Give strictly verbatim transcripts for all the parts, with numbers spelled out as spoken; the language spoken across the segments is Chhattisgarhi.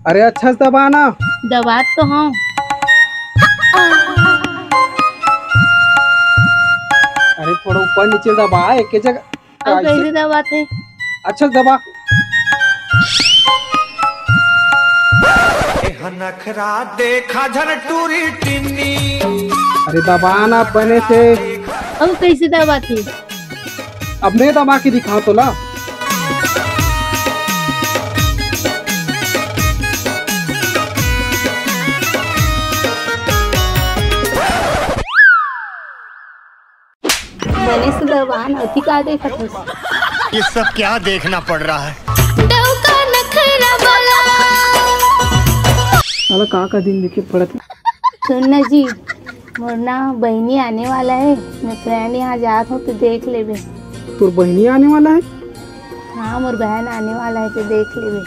अरे अच्छा से दबा ना। दबात तो हँव। अरे थोड़ा ऊपर नीचे दबा, एक जगह। अउ कइसे दबाथे? अच्छा से दबा। ए नखरा देखा झन टूरी टिन्नी। अरे दबा ना बने से। अउ कइसे दबाथे? अब मैं दबा के दिखावँव तोला। बने से दबा ना, अति का देखत हस? ये सब क्या देखना पड़ रहा है? डौका नखरा वाला। साला का का दिन देखे पड़त। सुन ना जी, मोर ना बहिनी आने वाला हे, मैं friend यहाँ जात हँव तो देख लेबे। तोर बहिनी आने वाला हे? हाँ, मोर बहन आने वाला हे तो देख लेबे।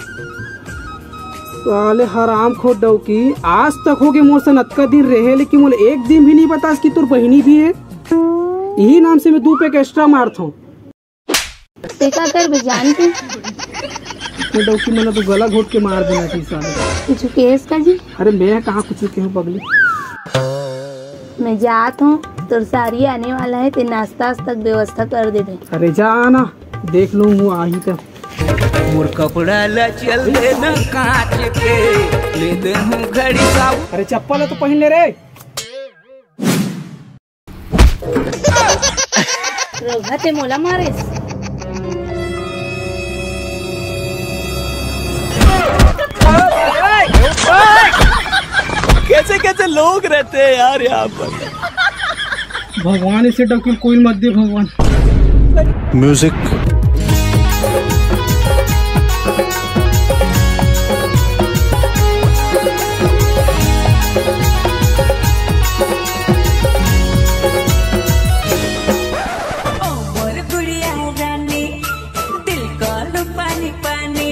साले हरामखोर डौकी, आज तक होगे मोर सन अतका दिन रहे, लेकिन मोला एक दिन भी नहीं बतास कि तोर बहिनी भी हे। इही नाम से मैं दू पैक extra मारत हँव। ते का करबे जान के? वो डौकी मन तो गला घोट के मार देना चाहिए साले। कुछ केहेस का जी? अरे मैं कहाँ कुछ केहेंव पगली। मैं जात हँव, तोर सारी आने वाला हे, ते नाश्ता वास्ता के व्यवस्था कर देबे। अरे जा ना, देख लूँ हूँ आही त। मोर कपड़ा ला चल देना कांच के, ले दे हूँ घड़ी साबुन। अरे चप्पल तो पहिन ले रे। रोगहा ते मोला मारेस। कैसे कैसे लोग रहते हैं यार यहाँ पर। भगवान इसे डौकी ल कोई मत दे भगवान। Music। ओ मोर गुड़िया रानी, दिल को लो पानी पानी,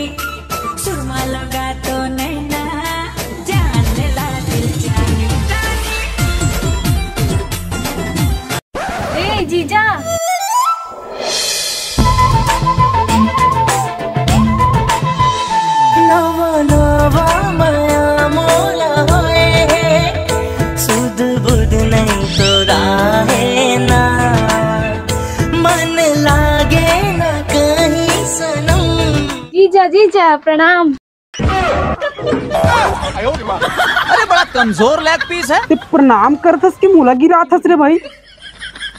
सुरमा लगा तो नैना, जान ले ला दिल जानी। ए जीजा। नवा नवा माया मोला होए हे, सुध बुध नहीं तो राहे ना, मन लागे ना कहीं सनम। जीजा, जीजा, प्रणाम। अरे बड़ा कमजोर लेग पीस है। ते प्रणाम करथस कि मोला गिराथस रे भाई?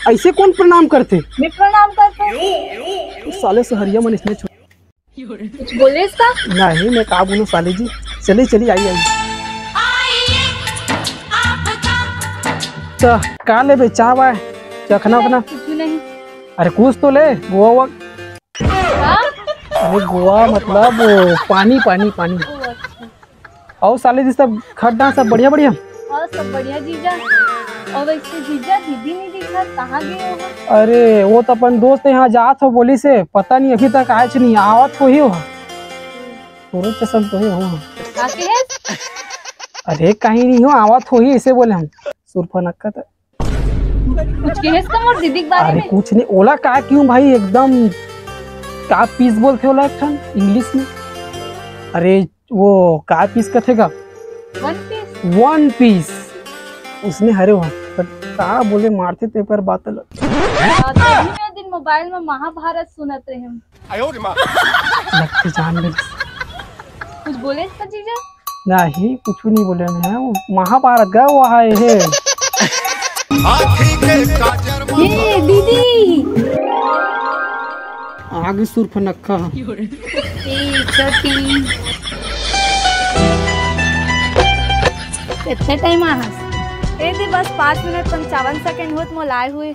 ऐसे कौन प्रणाम करथे? मैं प्रणाम करथों। साले सहरिया मन इसने छो- कुछ बोलेस का? नहीं, मैं का बोलूं साले जी। चली, चली, आई, आई। तो का लेबे? चाय वाय? चखना उखना? कुछ नहीं। अरे कुछ तो ले, गोवा वोवा। का? अरे गोवा मतलब पानी, पानी, पानी। ओ, अच्छा। अउ साले जी सब खट डांस सब बढ़िया, बढ़िया? हाँ, सब बढ़िया जीजा। अउ वैसे जीजा दीदी नहीं दिखा, कहाँ गए हो? अरे वो तो अपन दोस्त यहाँ जात हो बोलिस हे, पता नहीं अभी तक आएच नहीं, आवत होही हो। तोरे चसन तो हे हो। आके है? अरे कहीं नहीं हो, आवत होही, इसे बोले हम। सुरफा नक्का त कुछ केहेस का मोर दीदी के बारे अरे में? कुछ नहीं, ओला का क्यों भाई, एकदम का पीस बोलथे ओला एक ठन English में? अरे वो का पीस कथे का? One Piece। One Piece। उसने हरे वहाँ पर का बोले मारथे ते पर बात अलग। आ, तभी मैं दिन मोबाइल में महाभारत सुनत रहे हूँ। लगथे जान ले। कुछ बोलेस का जीजा? नहीं, कुछ नहीं बोले मैं। वो महाभारत गए, वो आए हे। हाथी के काजर में ए, दीदी। आगे सुरफनक्खा। ए, छोटी। कितना टाइम आ हस? ए दी, बस पाँच मिनट पंचावन सेकंड होत मोला आए हुए।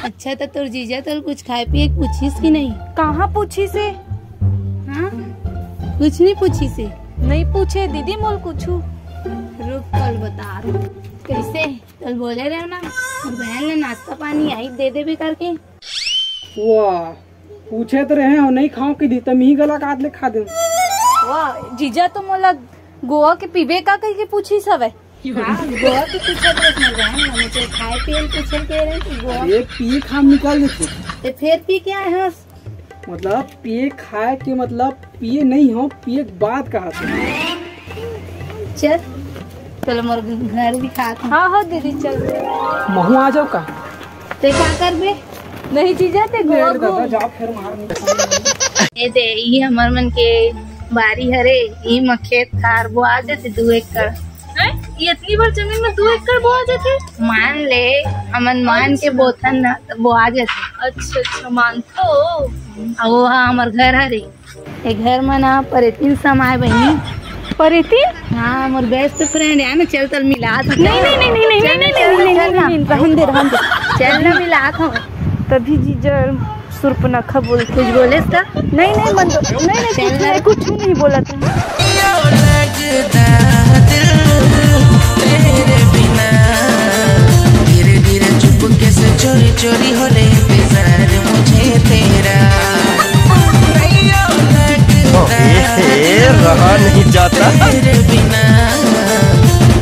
अच्छा, तो तोर जीजा तोर कुछ खाए पिए के पूछिस कि नहीं? कहाँ पूछिस हे? हाँ? कुछ नहीं पूछिस हे? नहीं पूछे दीदी, मोल कुछू। रुक, कल बता रहा। कैसे? कल बोले रहे ना, बहन ने नाश्ता पानी आई दे देबे करके। वाह, पूछे तो रहे हो, नहीं खाओ कि दी, तम ही गला काट ले खा दे। वाह, जीजा तो मोला गोवा के पीबे का कह के पूछिस हवे। हाँ, गोवा के पूछत रहे, मैं जान ना, मुझे खाए पिए के पूछे के रहे कि गोवा। अरे पी खा निकाल देते। ते फिर पी के आए हस? मतलब पिए खाए के मतलब पिए नहीं हो, पिए के बाद कहा थे। चल, चल मोर घर दिखा। हाँ, हाँ दीदी, चल। महू आ जाओ का? ते का करबे? नहीं जीजा, ते गोवा घूम। ए दे, ई हमर मन के बारी हरे, ई म खेत खार बोआ जाथे दू एकड़। हैं? ये इतनी बड़ जमीन में दू एकड़ बोआ जाथे? मान ले, हमन मान के बोथन ना, त बोआ जाथे। अच्छा, अच्छा, मानथो। अउ वो हा हमर घर हरे। ए घर म ना परेतिन समाय बहिनी। परेतिन? हाँ, मोर बेस्ट फ्रेंड है ना, चल तल मिला दे। नहीं, नहीं, नहीं, नहीं, नहीं, चल नहीं, ना, नहीं, चल नहीं, ना, नहीं, चल ना। नहीं, रहन दे, रहन दे। चल ना, मिला दे। तभी जीजा सुर्पनखा बोल कुछ बोले इसका? नहीं, नहीं, मन तो, नहीं, नहीं, कुछ नहीं, कुछ नहीं बोला तुम। तेरे बिना धीरे धीरे चुपके से चोरी चोरी होने इंतजार मुझे तेरा। नहीं लगता ए, रहा नहीं जाता। तेरे बिना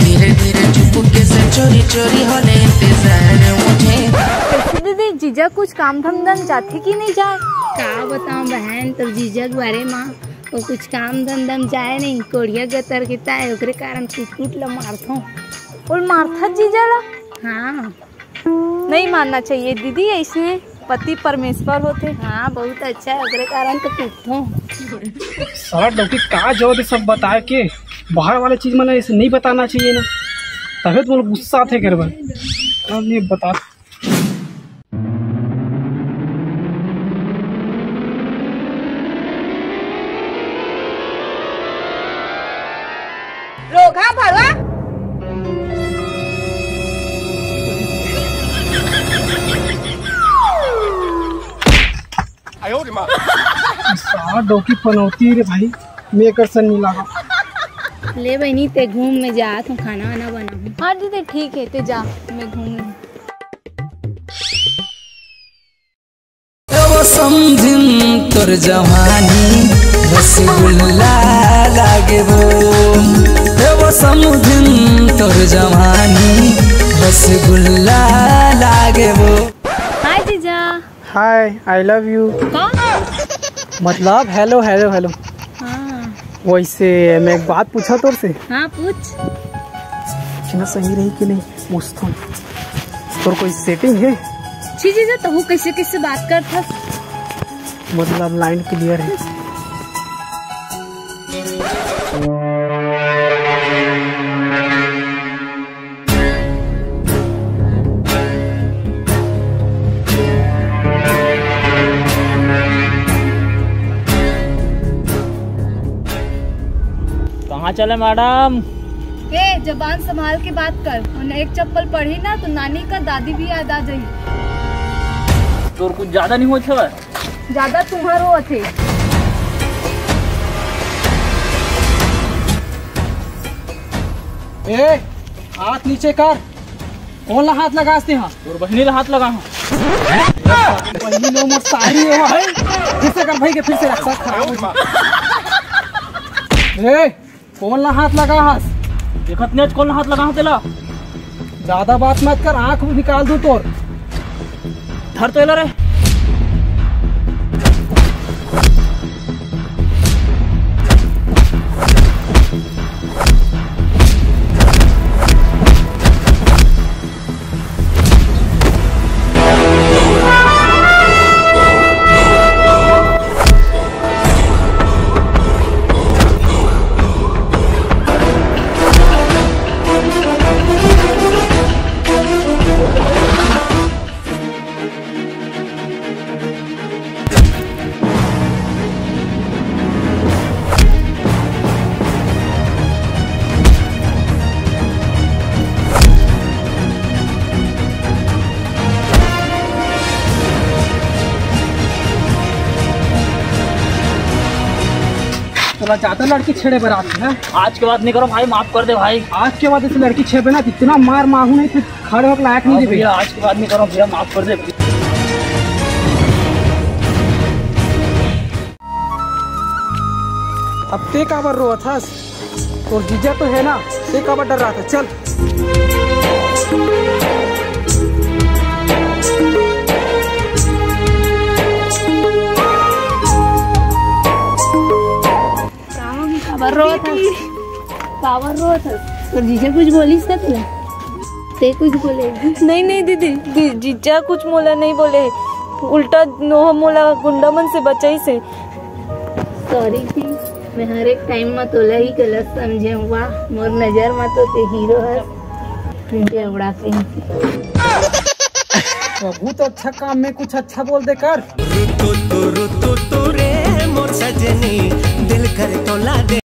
धीरे धीरे चुपके से चोरी चोरी होने इंतजार मुझे। कैसे दीदी, जीजा कुछ काम धंधा में जाथे कि नहीं जाए? का बताऊं बहन, तो जीजा के बारे में वो कुछ काम धंधा में जाए नहीं, कोढ़िया गतर के ताय, ओकरे कारण कुकुर ला मारथों। और मारथा जीजा ला? हाँ। नहीं मानना चाहिए दीदी, ऐसे पति परमेश्वर होथे। हाँ, बहुत अच्छा है, ओकरे कारण तो पूछथों। साला डौकी का जरूरत है सब बताए के, बाहर वाले चीज मन ऐसे नहीं बताना चाहिए ना, तभी तो गुस्सा आथे घर में। अब नहीं बता। रोगहा भड़वा। साला डौकी पनौती रे भाई, मैं एकर सन नहीं लागा। ले बहिनी, ते घूम, मैं जात हूँ, खाना वाना बनाऊँ। हाँ दीदी, ठीक है, ते जा, मैं घूम लूँ। ए वो समधिन तोर जवानी रसगुल्ला लागे वो, ए वो समधिन तोर जवानी रसगुल्ला लागे वो। हाय जीजा। हाय, I love you। का? मतलब हेलो, हेलो, हेलो। हाँ। वैसे मैं एक बात पूछा तोर से। हाँ, पूछ। इतना सही रही कि नहीं? पूछता हूँ। तोर कोई सेटिंग है? छी जीजा, तहू कैसे कैसे बात करथस? मतलब लाइन क्लियर है। कहाँ चले मैडम? ए, जबान संभाल के बात कर, वरना एक चप्पल पड़ी ना तो नानी का दादी भी याद आ जाई। तोर कुछ ज्यादा नहीं होत हवय? ज्यादा तुम्हारो होथे। ए, हाथ नीचे कर। कौन ला हाथ लगास ते हा? तोर बहिनी ला हाथ लगा हूँ। बहिनी लो मोर सारी हो है। फिर से कर भाई के, फिर से रख, सब खराब हो जाए। ए, कौन ला हाथ लगा हस? देखत नहीं आज कौन ला हाथ लगा हूँ तेला। ज्यादा बात मत कर, आंख भी निकाल दूं तोर। धर तो एला रे। तोला ज्यादा लड़की छेड़े बर आथे, हैं? आज के बाद नहीं करो भाई, माफ कर दे भाई। आज के बाद ऐसे लड़की छेड़बे ना, इतना मार माहू नहीं, फिर खड़े होके लायक नहीं हाँ देबे। भैया, आज के बाद नहीं करो भैया, माफ कर दे। अब ते काबर रोवत हस? तोर जीजा तो है ना, ते काबर डर्रात हस? चल। तोर जीजा कुछ बोलिस का तुला? ते कुछ बोले? नहीं, नहीं दीदी, दी-, जीजा कुछ मोला नहीं बोले, उल्टा नोह मोला गुंडा मन से बचाइस हे। सॉरी जी, मैं हर एक टाइम में तोला ही गलत समझे हूँ। वाह, मोर नजर में तो ते हीरो हस। बेवड़ा कहीं। प्रभु, तो अच्छा काम में कुछ अच्छा बोल दे कर। रुतु तु, रुतु तु रे मोर सजनी, दिल कर तोला दे।